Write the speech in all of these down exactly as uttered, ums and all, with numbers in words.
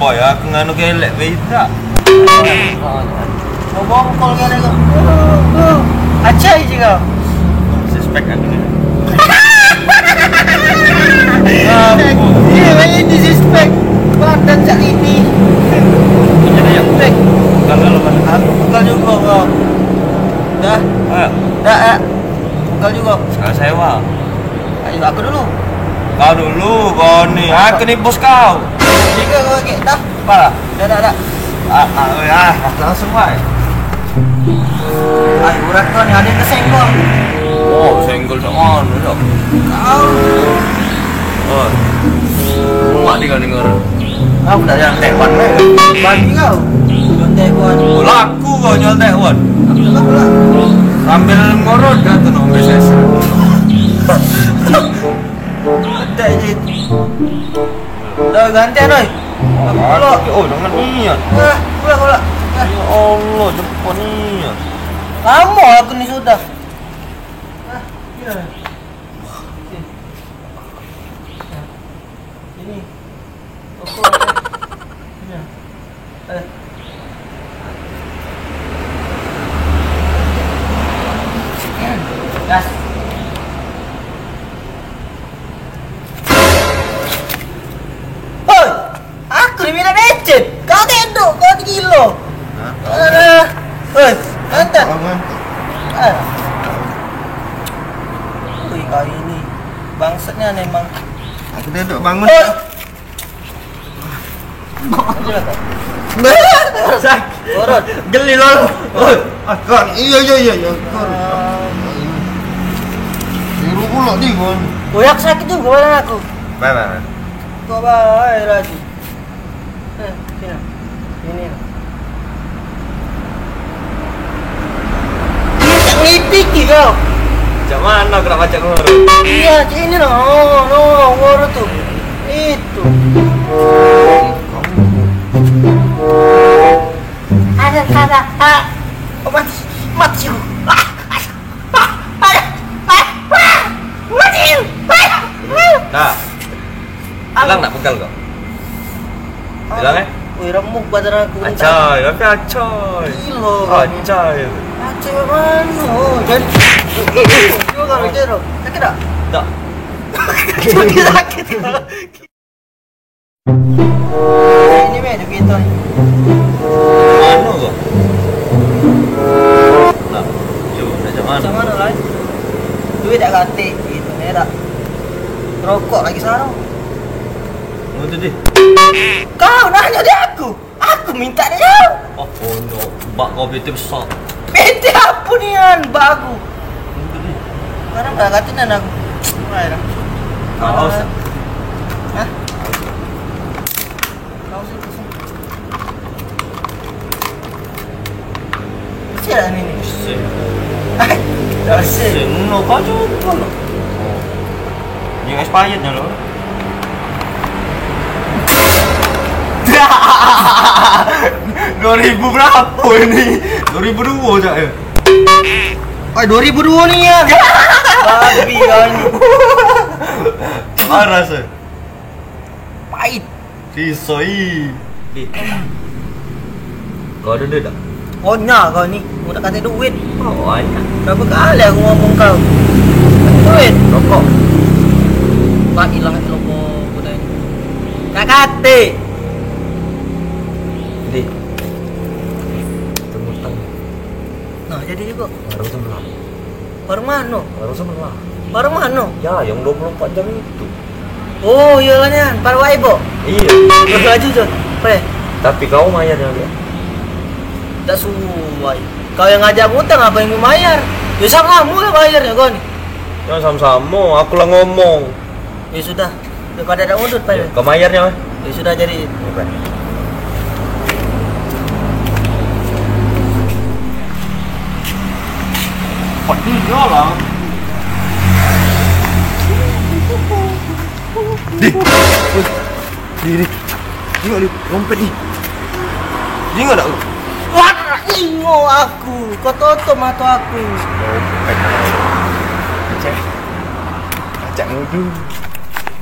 Boy, aku nganu gelek beda. Kau bongkol kan aku. Acai je kau. Suspek aku ni. Iya, ini suspek. Badan cak ini. Ini yang suspek. Kalau lepas aku. Bukan juga kau. Dah. Ah. Dah, ah. Bukan juga. Sekarang sewa. Ayo, aku dulu. Kau dulu, kau ni. Aku ni bos kau. Tiga kau lagi. Dah. Apalah? Dah, dah, dah. Ah, ah, ah, langsung bae. Ah, urat kau ni ada yang kesenggol. Oh, senggol dak mano dak? Kau. Oh. Mak dia dengar. Aku dah nyontek wan bae. Bagi kau. Nyontek wan. Oh, laku kau nyontek wan. Aku dah laku lah. Sambil ngorot kat tu no, B S S. Ada je. Dah gantian, oi. Pulak. Oh, jangan niat. Ah, pulak, pulak. Ah. Ya Allah, cepat niat. Lama aku ni sudah. Ah, ya. Sini. Rokok. Sini. Eh. Gas. Hoi, aku ni minta becet. Kau tendok, kau gilo. Hah? Alah. Hoi, ngantar. Kau ngantar. Eh. Ui, kau ini. Bangsatnya memang. Aku tendok bangun. Hoi. Turun. Geli lo. Oi, akang. Iya, iya, iya, iya. Turun. Biru pula di kon. Koyak sakit juga badan aku. Mana? Kok bae lagi. Eh, sini. Ini. Ini tak ngitik kau. Cak mano aku nak pacak ngurus? Iya, cak ini no. No, ngurus tu. Itu. Ada kata. Ah. Oh, mati. Mati aku. Ah. Ah. Ah. Ah. Ah. Mati. Ah. Ah. Nah. Hilang tak pegal kau? Hilang, eh? Wih, remuk badan aku. Acai, tapi acai. Gila. Acai. Acai mano? Jadi, coba kalau jero. Sakit tak? Tak. Sakit, sakit. Ini meh duit kita ni. Mano kau? Nah, yo, nak cak mano? Cak mano lah? Duit dak katik, gitu, ya dak? Rokok lagi sarung. Mau tu deh. Kau nanya di aku. Aku minta dia. Oh, oh no. Bak kau B T besak. B T apa nian bak aku? Mau tu deh. Sekarang dah kata nan aku. Mulai dah. Kau haus tak? Hah? Kau sih, kau sih. Bersih lah ni, ni. Bersih. Dah bersih. Bersih. No, kau cuba lo. Yang expired nya lo. Dua ribu berapa ini? Dua ribu dua cak ya? Oi, dua ribu dua ni ya. Babi kau ni. Parah sih. Pahit. Risoi. Di. Kau ada duit tak? Konya kau ni, udah kata duit. Oh, banyak. Berapa kali aku ngomong kau? Kata duit. Rokok. La ilaha illallah, kau tanya. Kak kate. Di. Tunggu tang. Nah, jadi juga. Baru sebelah. Warung mano? Warung sebelah. Warung mano? Ya, yang dua puluh empat jam itu. Oh, iyolah nian, paruwai, Bok. Iya. Baju tu. Pre. Tapi kau mayarnya dia. Dak suai. Kau yang ngajak ngutang, apa yang mau mayar? Ya sama-sama lah bayarnya kau ni. Ya sama-sama, aku lah ngomong. Ya sudah. Daripada dak udut, Pak. Ya, kau mayarnya, Mas. Ya sudah, jadi. Oke. Pedihnya lah. Di. Di, di. Tengok di, dompet di. Tengok tak lu? Wah, ingo aku. Kau tutup mata aku. Dompet. Cek. Cek mudu.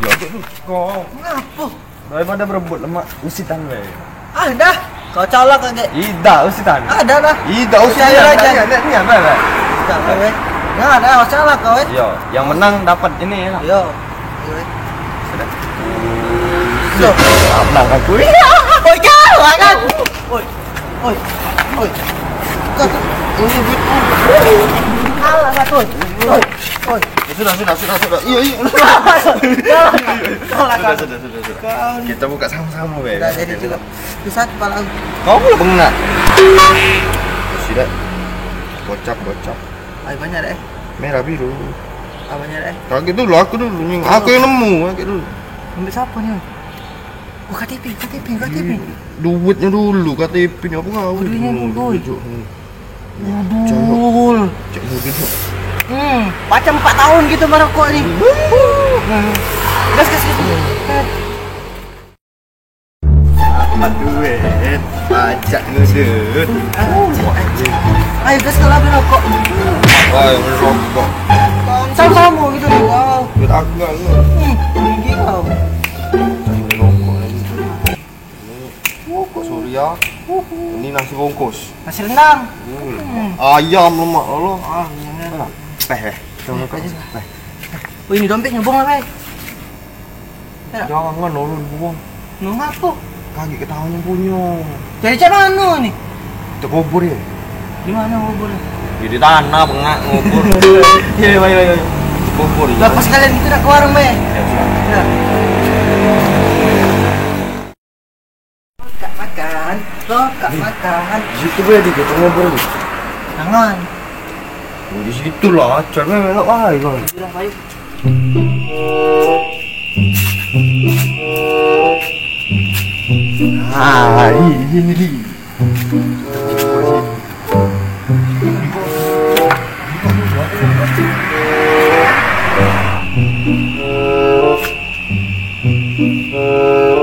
Ya, cek lu. Kau. Ngapa? Daripada berebut lemak, usitan bae. Ah, dah. Kau calak kagek. Idak, usitan. Ada dah. Idak, usitan. Percaya aja. Lihat, lihat, lihat, lihat. Idak, weh. Nah, dah, kau calak kau, eh. Yo, yang menang dapat ini ya. Yo. Yo, eh. Sudah. Yo. Menang aku. Oi, kalah kan. Oi. Oi. Oi. Kau. Kalah satu. Oi. Oi. Sudah, sudah, sudah, sudah. Iyo, iyo. Kalah. Kalah. Sudah, sudah, sudah, sudah. Kau. Kita buka sama-sama, be. Dah jadi juga. Susah kepala aku. Kau pula bengak. Sudah. Gocap, gocap. Ayo banyak deh. Merah biru. Ah, banyak deh. Kaget dulu, aku dulu ni. Aku yang nemu, kaget dulu. Ambil siapa ni? Oh, K T P, K T P, K T P. Duitnya dulu, K T P ni apa kau? Oh, duitnya dulu. Duit, Cuk. Hmm. Budul. Cek budul, Cuk. Hmm, macam empat tahun kita merokok ni. Gas, gas, gas. Dapat duit, pajak ngedut. Ayo, gas, kalau beli rokok. Ayo, beli rokok. Sama-sama gitu nih, wow. Duit aku kan. Hmm, tinggi kau. Beli rokok lagi. Ini rokok Surya. Ini nasi bungkus. Nasi rendang. Hmm. Hmm. Ayam lemak lolo. Ah, iya. Teh, teh. Teh. Oh, ini dompetnya, buang apa? Jangan, ulun buang. Nang apo? Kagek ketahuan yang punyo. Jadi cak mano ni? Kita kubur ya? Di mano kubur? Ya, di tanah, bengak, ngubur. Iya, iya, iya, iya. Kubur, iya. Lepas kalian itu nak ke warung, be. Ya, siap. Ya. Rokok makan, rokok makan. Di situ be, di situ ngobrol. Jangan. Oh, di situ lah, acar memang nak bae kau. Sudah, ayo. Ah, ini, ini.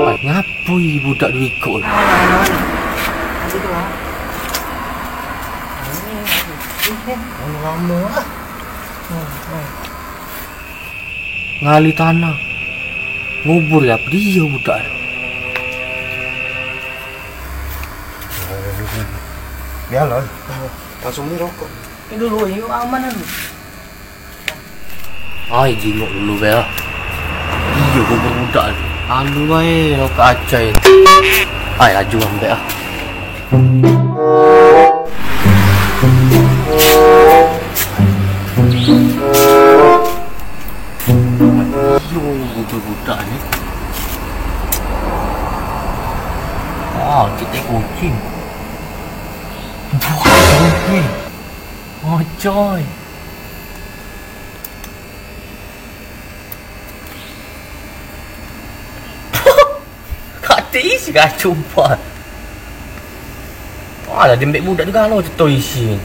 Ai, ngapoi budak duo ikok? Ngali tanah. Ngubur ya, apo dio budak tu? Biarlah. Langsung beli rokok. Ini dulu, ini aman kan? Ai, jingok dulu be ah. Iyo, ngubur budak tu. Anu bae, rokok acai. Ai, laju ambek ah. Iyo, budak-budak ni. Ah, kite kucing. Buah kucing. Oh, coy. Kati isi kacau empat. Alah, dembek budak juga lo ceto isi.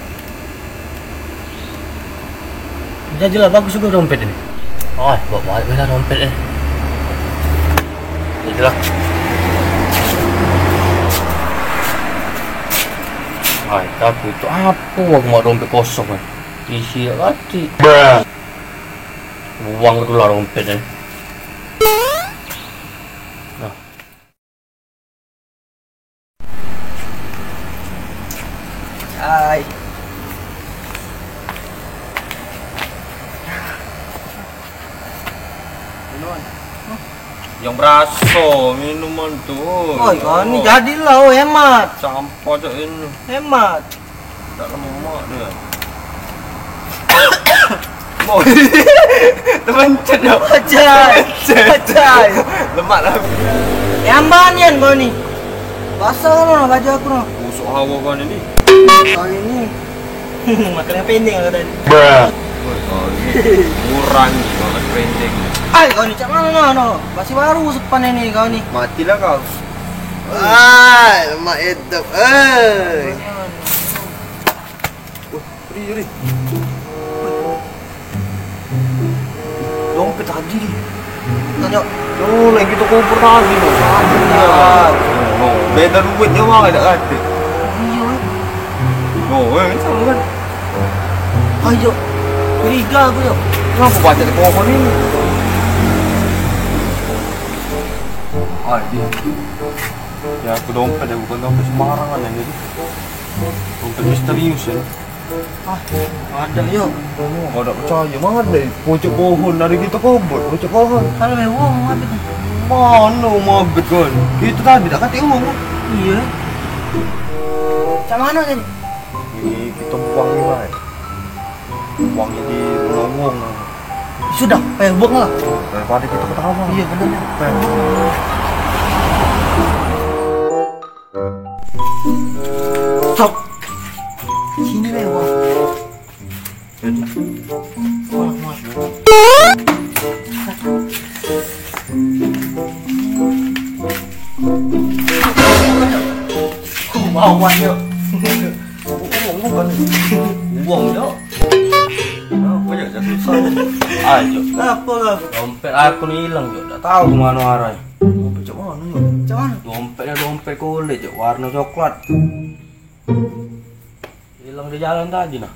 Jajelah bagus juga dompet ni. Oh, bawa balik lah dompet ni. Jajelah. Ai, tapi tu apa aku mau dompet kosong ni? Isi kati. Buang ke tular dompet ni. Nah. Hai. Yang beraso minuman tu. Oi, kau ni jadilah, oi, hemat. Sampah cak ini. Hemat. Tak lemak dia. Boy. Terpencet dah. Acai. Terpencet. Acai. Lemak lah. Nyamban nian kau ni. Basah no baju aku no. Busuk hawa kau ni. Kau ini. Makan yang pendek kau tadi. Boy, kau ni. Murah ni kau makan pendek. Ai, kau ni cak mano no, no? Masih baru sepan ini kau ni. Matilah kau. Wah, lemak hidup, eh. Wah, ri, ri. Dompet tadi. Tanya. Oh, lagi tu kubur tadi tu. Tadi ya. Oh, beda duitnya, Bang, ada kata. Iya, eh. Oh, eh, sama kan? Ayo. Curiga aku, yo. Kenapa baca di pohon ini? Ai, dia. Ya, aku dompet ya, bukan dompet sembarangan ya, jadi dompet misterius ya. Ah, ada yo. Oh, kau dak percaya, mana ada pucuk pohon dari kita kobot, pucuk pohon. Kalau memang mau habis. Mana mau habis kau? Itu tadi dak katik uang kan? Iya. Cak mana tadi? Ini kita buang ni, Mai. Buang di bunga uang. Sudah, eh, buang lah. Daripada kita ketawa. Iya, benar. Stop. Sini deh, wah. Wah, wah. Kau bawa yo. Uang bukan. Uang yo. Apa ya, susah. Ayo. Apa lah? Dompet aku ni hilang yo. Dak tahu kemana arah. Dompet cak mana yo? Cak mana? Dompetnya dompet kulit yo, warna coklat. Hilang di jalan tadi nah.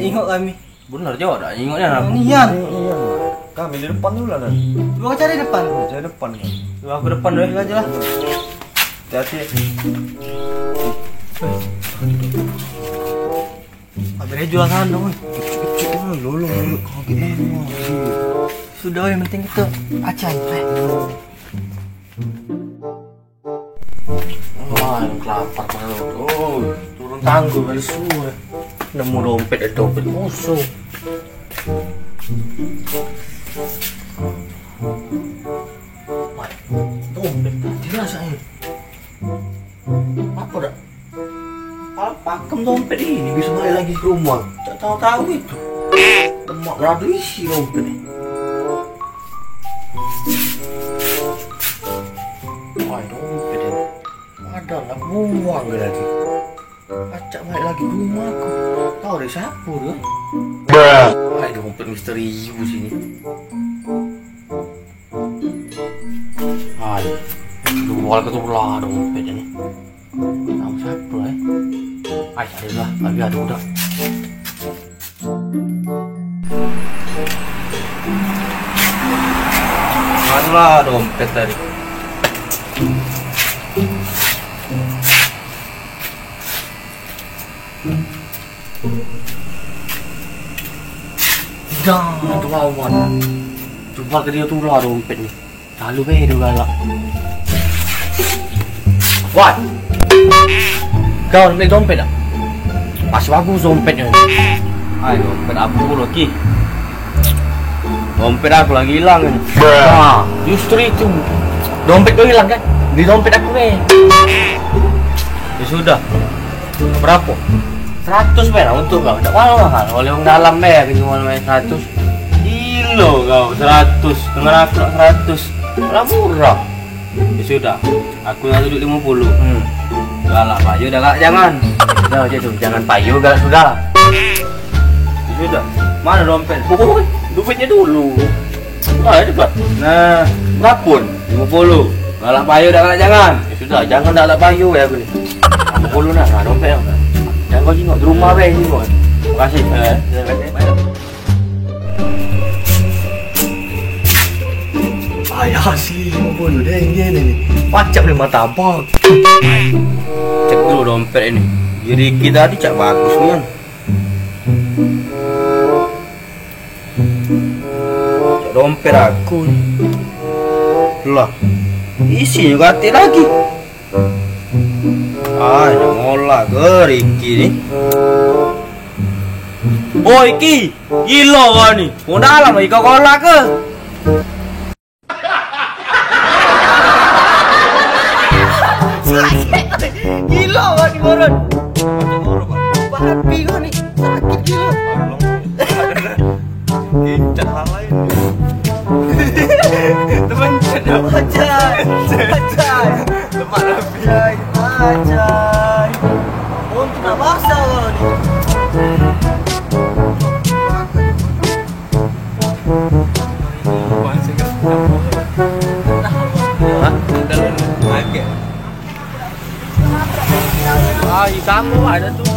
Ingat kami. Bener jo, dak ingat ya aku. Nian. Iya, iya. Kami di depan dulu lah, Dan. Gua cari depan. Cari depan, kan. Gua ke depan dulu aja lah. Hati-hati. Habis jual sana, woi. Kecil-kecil, woi, lolong, woi, kaget, woi. Sudah, yang penting kita acan, eh. Wah, kelapar perut. Oh, turun tangga kali semua. Nemu dompet, ada dompet kosong. Wah, dompet tadi rasanya. Apa dak? Kalau pakem dompet ini bisa balik lagi ke rumah. Tak tahu-tahu itu. Lemak beradu isi dompet ini. Wah, dompet ini. Ada lah, buang ke tadi. Pacak balik lagi ke rumah aku. Tahu dari siapa tu? Wah, dompet misterius ini. Hai, dua kali ketulah dompet ini. Tahu siapa eh? Ai, carilah, lagi ada budak. Mana dompet tadi? Dah, tu lawan. Coba ke dia tulah dompet ni. Lalu be dia galak. Wah. Kau nak beli dompet tak? Pas bagus dompetnya. Ai, dompet aku lagi. Dompet aku lagi hilang ni. Nah, justru itu. Dompet kau hilang kan? Di dompet aku ni. Ya sudah. Berapa? Seratus be lah untuk kau. Tak mahal-mahal. Oleh orang dalam be, aku cuma main seratus. Gilo kau, seratus. Dengan aku nak seratus. Lah murah. Ya sudah, aku nak duit lima puluh. Hmm. Galak payu dah, galak jangan. Dah je tu, jangan payu, galak sudah. Ya sudah, mana dompet? Oh, dompetnya dulu. Ah, itu, Pak. Nah, berapa? Lima puluh. Galak payu dah, galak jangan. Ya sudah, jangan dah galak payu ya aku ni. Lima puluh nah, nah, dompet. Jangan kau jingok, di rumah be jingok. Makasih. Eh. Ayah si lima puluh deh, ini ni. Pacak ni martabak. Cek dulu dompet ini. Diri kita tadi cak bagus nian. Dompet aku ni. Lah, isi juga katik lagi. Ah, nak ngolah ke Riki ni? Oi, Ki, gilo kau ni. Wong dalam lagi kau kolak ke? Gilo kau ni, Boron. Babi kau ni. Sakit gilo. Kincah hal lain. Teman cedok. Ajay. Ajay. Lemak rapi. Ajay. Ajay. Oh, kena basah kau ni. Hah? Agak. Ah, sama ada tu.